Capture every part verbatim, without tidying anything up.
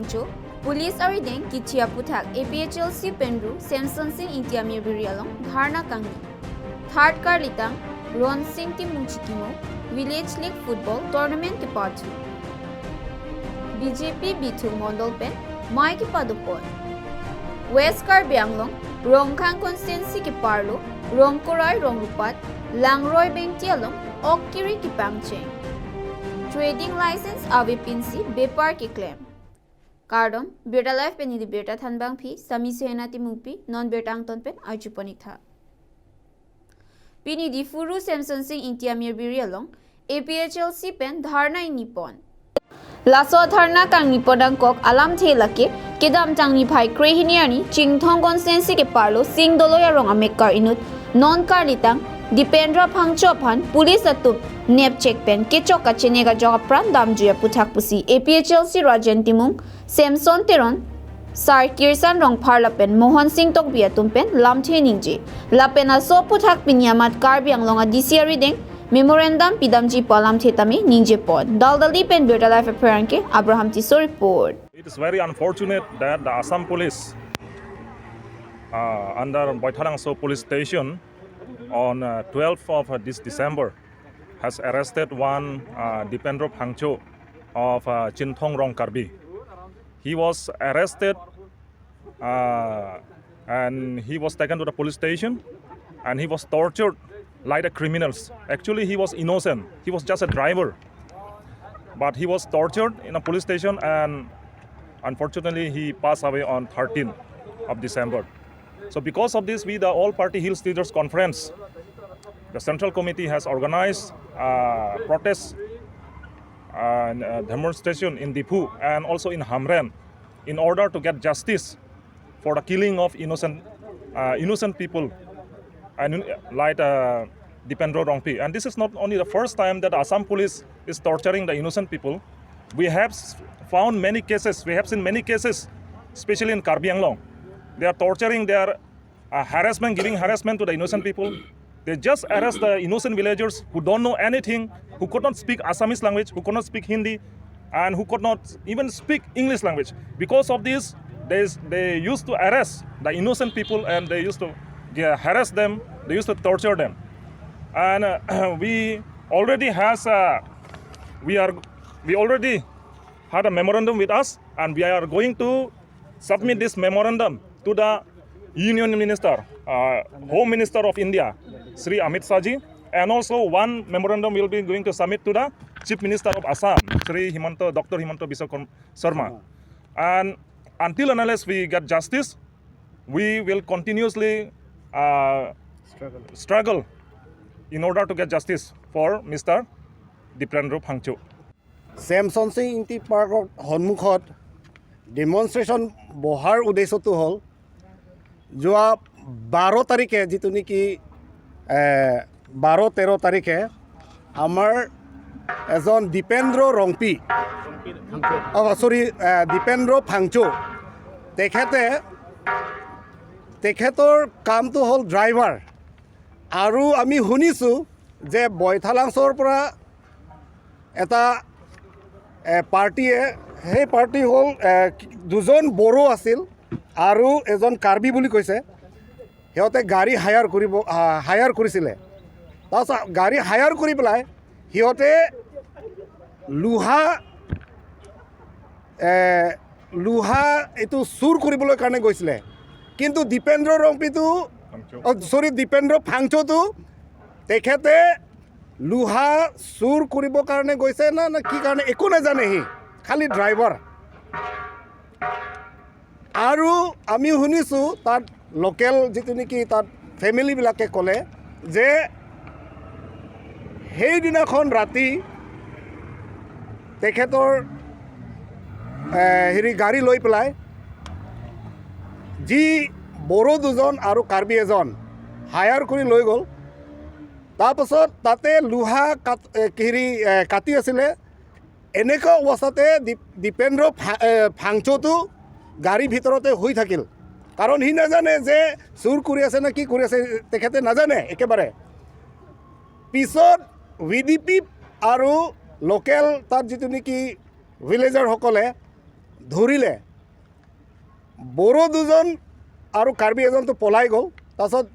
Phangcho, police arideng kithi aputhak A P H L C penru Semson Sing Ingti Amir Biri along dharna kangni. Third karlitang Ronsing Timung chikimo Village League Football Tournament kepathu. B J P Bithung Mondol pen mei kepadopon. West Karbi Anglong Rongkhang constituency keparlo Rongkorai Rongrupat Langroi Bengti along ok kiri kepangcheng. Trading license ave pinsi bepar keklem. Kardom, Birta Live pen neli Birta Thanbangpi, Sami Suhena Timungpi, non birta angton pen arjupon-ik tha. Pini Diphu ru Semson Sing Ingti Amir Biri along A P H L C pen dharna ingnipon. Laso dharna kangnipon angkok alamthe lake kedamtang niphai krehini arni Chinthong constituency keparlo Sing Doloi arong amekar inut non karlitang Dipendra Phangcho aphan police atum nepchek pen kechok kachenek ajok apran damjui aputhak pusi A P H L C Rajen Timung, Semson Teron, Sar Kirsan Rongphar lapen Mohon Sing Tokbi atum pen lamthe ningje. Lapen laso aputhak pini amat Karbi Anglong a D C arideng memorandum pidamji pu alamthe tame ningjepon. Daldali pen Birta Live apherangke Abraham Tisso report. It is very unfortunate that the Assam Police, uh, under Baithalangso Police Station on, uh, twelfth of, uh, this December has arrested one, uh, Dipendra Phangcho of, uh, Chinthong Rong Karbi. He was arrested, uh, and he was taken to the police station and he was tortured like the criminals. Actually, he was innocent. He was just a driver. But he was tortured in a police station and unfortunately he passed away on thirteenth of December. So because of this, we, the All Party Hill Leaders Conference, the Central Committee has organized, uh, protest and, uh, demonstration in Diphu and also in Hamren in order to get justice for the killing of innocent, uh, innocent people and, uh, like, uh, Dipendra Rongpi. And this is not only the first time that Assam Police is torturing the innocent people. We have s-, found many cases, we have seen many cases, especially in Karbi Anglong. They are torturing, they are, uh, harassment, giving harassment to the innocent people. They just arrest the innocent villagers who don't know anything, who could not speak Assamese language, who could not speak Hindi, and who could not even speak English language. Because of this, they, they used to arrest the innocent people and they used to, yeah, harass them, they used to torture them. And, uh, we already has, uh, we are, we already had a memorandum with us and we are going to submit this memorandum to the Union Minister, uh, Home Minister of India, Shri Amit Shah ji, and also one memorandum will be going to submit to the Chief Minister of Assam, Shri Himanta, Doctor Himanta Biswa Sharma. And until and unless we get justice, we will continuously, uh, struggle in order to get justice for Mister Dipendra Phangcho. Semson Singh Ingti পাৰ্কৰ সন্মুখত ডেমনষ্ট্ৰেশ্যন বহাৰ উদ্দেশ্যটো হ'ল, যোৱা বাৰ তাৰিখে, যিটো নেকি, এ, বাৰ তেৰ তাৰিখে আমাৰ এজন দীপেন্দ্ৰ ৰংপি, অ, চৰি, এ, দীপেন্দ্ৰ ফাংচু, তেখেতে, তেখেতৰ কামটো হ'ল ড্ৰাইভাৰ। আৰু আমি শুনিছোঁ যে বৈঠালাংচৰ পৰা এটা, এ, পাৰ্টীয়ে, সেই পাৰ্টী হ'ল, এ, দুজন বড়ো আছিল আৰু এজন কাৰ্বি বুলি কৈছে। সিহঁতে গাড়ী হায়াৰ কৰিব, আ, হায়াৰ কৰিছিলে। তাৰপিছত গাড়ী হায়াৰ কৰি পেলাই সিহঁতে লোহা, এ, লোহা এইটো চুৰ কৰিবলৈ কাৰণে গৈছিলে। কিন্তু দীপেন্দ্ৰ ৰংপিটো, ফাংচু। অ, চৰি, দীপেন্দ্ৰ ফাংচুটো তেখেতে লোহা চুৰ কৰিবৰ কাৰণে গৈছে না, না কি কাৰণে, একো নাজানে সি, খালি ড্ৰাইভাৰ। আৰু আমি শুনিছোঁ তাত লোকেল যিটো নেকি তাত ফেমিলিবিলাকে ক'লে যে সেইদিনাখন ৰাতি তেখেতৰ, এ, হেৰি গাড়ী লৈ পেলাই যি বড়ো দুজন আৰু কাৰ্বি এজন হায়াৰ কৰি লৈ গ'ল। তাৰপাছত তাতে লোহা কাট-, এ, কি হেৰি, এ, কাটি আছিলে। এনেকুৱা অৱস্থাতে দীপ-, দীপেন্দ্ৰ ফা-, এ, ফাংচুটো গাড়ীৰ ভিতৰতে শুই থাকিল। কাৰণ সি নাজানে যে চুৰ কৰি আছে নে কি কৰি আছে, তেখেতে নাজানে একেবাৰে। পিছত ভি ডি পি আৰু লোকেল তাত যিটো নেকি ভিলেজাৰসকলে ধৰিলে। বড়ো দুজন আৰু কাৰ্বি এজনটো পলাই গ'ল। তাৰপিছত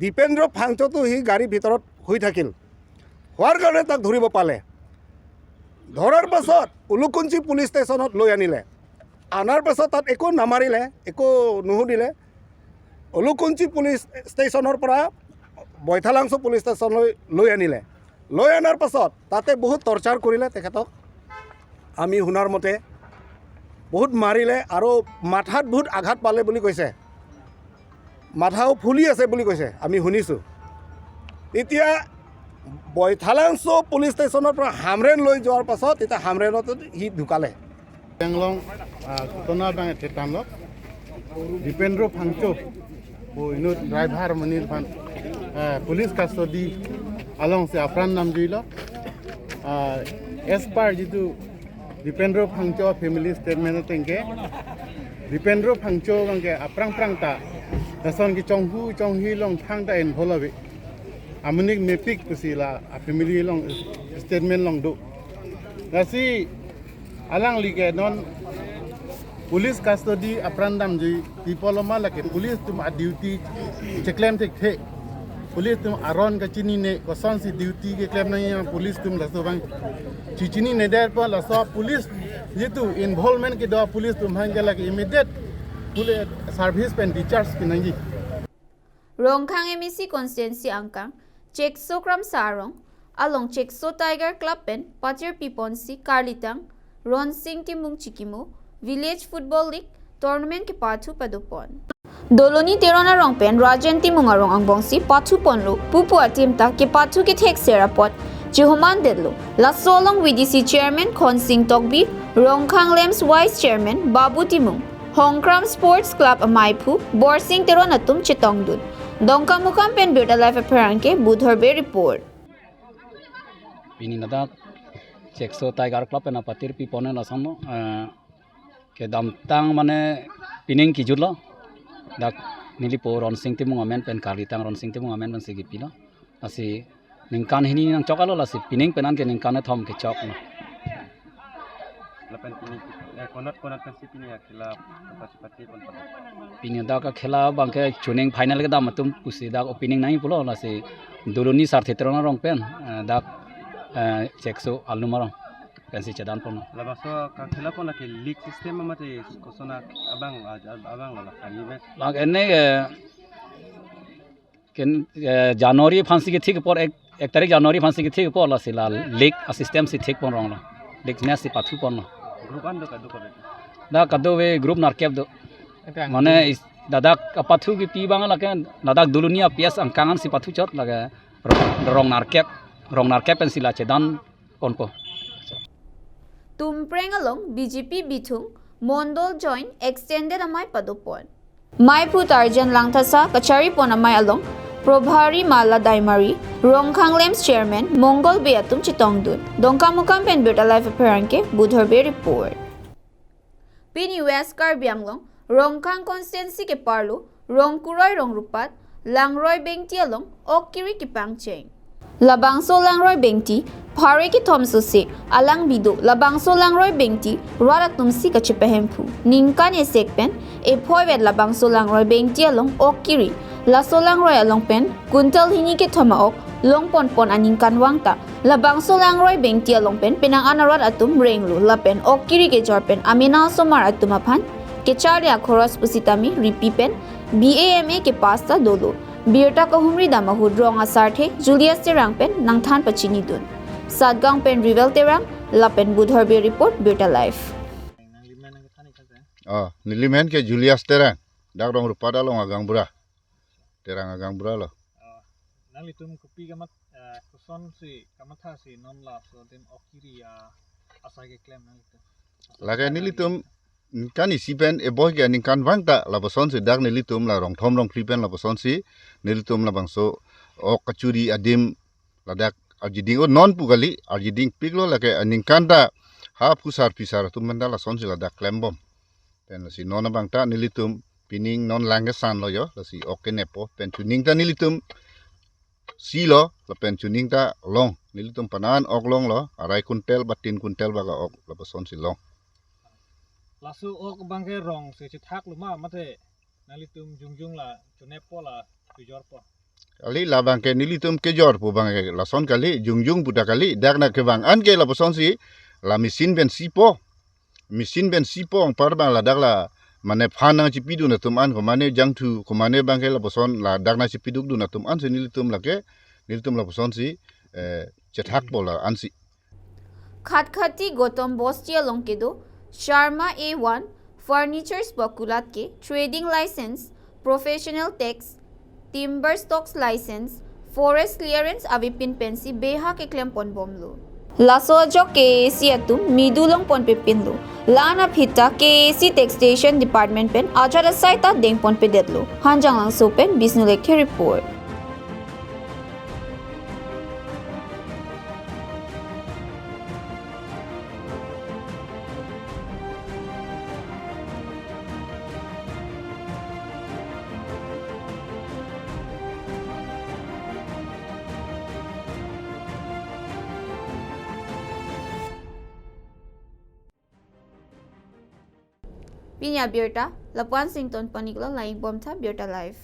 দীপেন্দ্ৰ ফাংচুটো সি গাড়ীৰ ভিতৰত শুই থাকিল। হোৱাৰ কাৰণে তাক ধৰিব পালে। ধৰাৰ পাছত উলুকুঞ্চি পুলিচ ষ্টেচনত লৈ আনিলে। অনাৰ পাছত তাত একো নামাৰিলে, একো নুসুধিলে। উলুকুঞ্চি পুলিচ ষ্টেচনৰ পৰা বৈঠালাংচ' পুলিচ ষ্টেচনলৈ লৈ আনিলে। লৈ অনাৰ পাছত তাতে বহুত টৰ্চাৰ কৰিলে তেখেতক। আমি শুনাৰ মতে বহুত মাৰিলে আৰু মাথাত বহুত আঘাত পালে বুলি কৈছে। মাথাও ফুলি আছে বুলি কৈছে, আমি শুনিছোঁ। এতিয়া বৈঠালাংচ' পুলিচ ষ্টেচনৰ পৰা হামৰেণ লৈ যোৱাৰ পাছত এতিয়া হামৰেণত সি ঢুকালে। Penglong, ah, kutona bang etetan lo. Dipendro Phangcho, bo inut driver amonit aphan, ah, police custody alongsi apran namjuilo. Ah, as per jitu Dipendro Phangcho family statement ateng ke, Dipendro Phangcho abang ke aphrang phrang ta lason kechonghu chonghi along thangta involve ave. Amonit mepik pusi la a family along statement along do. Lasi alangli ke non police custody apran damjuipi pulo ma, lake police atum aduty cheklem thekthe. Police atum aron kachinine, kosonsi duty keklem nangji police atum laso abang chechinine det apot laso police jitu involvement kedo police atum aphan ke lake immediate police service pen discharge pinangji. Rongkhang M A C constituency angkang Chekso Kramsa arong along Chekso Tiger Club pen patir piponsi karlitang Ronsing Timung chikimo Village Football League tournament kepathu padopon. Doloni Teron arong pen Rajen Timung arong angbongsi pathuponlo pupu ateam ta kepathu kethekser apot chehumandetlo. Laso along V D C chairman Khonsing Tokbi, Rongkhang LAMPS vice chairman Babu Timung, Hongkram Sports Club amaiphu Borsing Teron atum chetongdun. Dongkamukam pen Birta Live apherangke Budhor Bey report. Pini ladak Chekso Tiger Club pen apatir pipon lason lo, eh, kedamtang mane pining kejutlo. Dak nelipo Ronsing Timung amen pen karlitang Ronsing Timung amen pensi kepilo. Lasi ningkan hini nangchok alo, lasi pining pen anke ningkan kethom kechoklo. Lapen pini, eh, konat konat pensi pini akhela pati pati pon pon. Pini dak akhela abang ke chuning final kedam atum pusi dak opening nangji pulo, lasi Doloni Sarthe Teron arong pen, eh, dak, eh, Chekso alum arong pensi chedan ponlo. Labangso kakhela pon lake league system mate koson abang, abang lo la kani be. Lake ene, eh, ken, eh, January aphansi kethik apor ek, ek tarik January aphansi kethik apor lasi la league a system si thik pon ronglo. League match si pathu ponlo. Group an do kado kado. Dak kadokave group nerkep do. Mane is, ladak apathu kepi abang lake ladak Doloni a P S angkang ansi pathu chot lake rong, rong nerkep, rong nerkep pensi la chedan ponpo. Tumpreng along B J P bithung Mondol Joint extended amei padopon. Maiphu Tarjan Langthasa kacharipon amei along Probhari Mala Daimari, Rongkhang LAMPS chairman Mongol Bey atum chetongdun. Dongkamukam pen Birta Live apherangke Budhor Bey report. Pini West Karbi Anglong Rongkhang constituency keparlo Rongkuroi Rongrupat Langroi Bengti along ok kiri kepangcheng. Labangso Langroi Bengti phare kethom sose alangbi do. Labangso Langroi Bengti rat atumsi kachepahemphu. Ningkan esek pen ephoivet labangso Langroi Bengti along ok kiri. Laso Langroi along pen quintal hini kethom a-ok longponpon aningkanvang ta labangso Langroi Bengti along pen penang an arat atum renglo lapen ok kiri kejor pen amena osomar atum aphan kecharli akhoros pusitame ripi pen B A M A kepass ta dolo. Birta kahumri dam ahut rong asarthe Julius Terang pen nangthan pachinidun. Satgaon pen Rival Terang lapen Budhor Bey report, Birta Live. Oh, neli men ke Julius Terang, dak Rongrupat along agaonbura. Terang agaonbura lo. Ah, nanglitum kopi kamat, ah, kosonsi kamathasi non laso adim ok kiri, ah, asai keklem nanglitum? Lake nelitum ningkan isi pen eboh ke ningkanvang ta lapusonsi dak nelitum la rongthom rongphli pen lapusonsi nelitum labangso ok kachuri adim ladak arjiding o non pu kali, arjidingpiklo, lake aningkan ta ha phusar phisar atum pen ta lasonsi ladak klembom. Pen lasi non abang ta nelitum pining non lang kesan lo jo, lasi ok keneppo, pen chuning ta nelitum silo, lapen chuning ta long, nelitum penang an ok longlo, arai kuntel ba tin kuntel ba ka-ok lapusonsi long. Laso ok abangke rong si chethaklo ma mate nanglitum jongjong la choneppo la kejorpo? Kali, labangke nelitum kejorpo abangke lason kali, jongjong pu ta kali, dak na kevang an ke lapuson si la machine pen sipo. Machine pen sipo anpar abang ladak la mane phan nangchipidun atum an, komane jangthu, komane abangke lapuson ladak nangchipidukdun atum an si nelitum lake, nelitum lapuson si, eh, chethakpo la ansi. Khatkhati Gautam Bosti along kedo Sharma A one Furnitures pu akulat ke trading license, professional tax, timber stocks license, forest clearance avepin pensi beha keklem ponbomlo. Laso ajok K A A C atum midu longpon pepinlo. La-an aphi ta K A A C Taxation Department pen ajat asai ta dengpon pedetlo. Hanjanglangso pen Bishnu Lekthe report. Pini abirta lapu-an si ingtonpon-iklo, langdunbomtha Birta Live.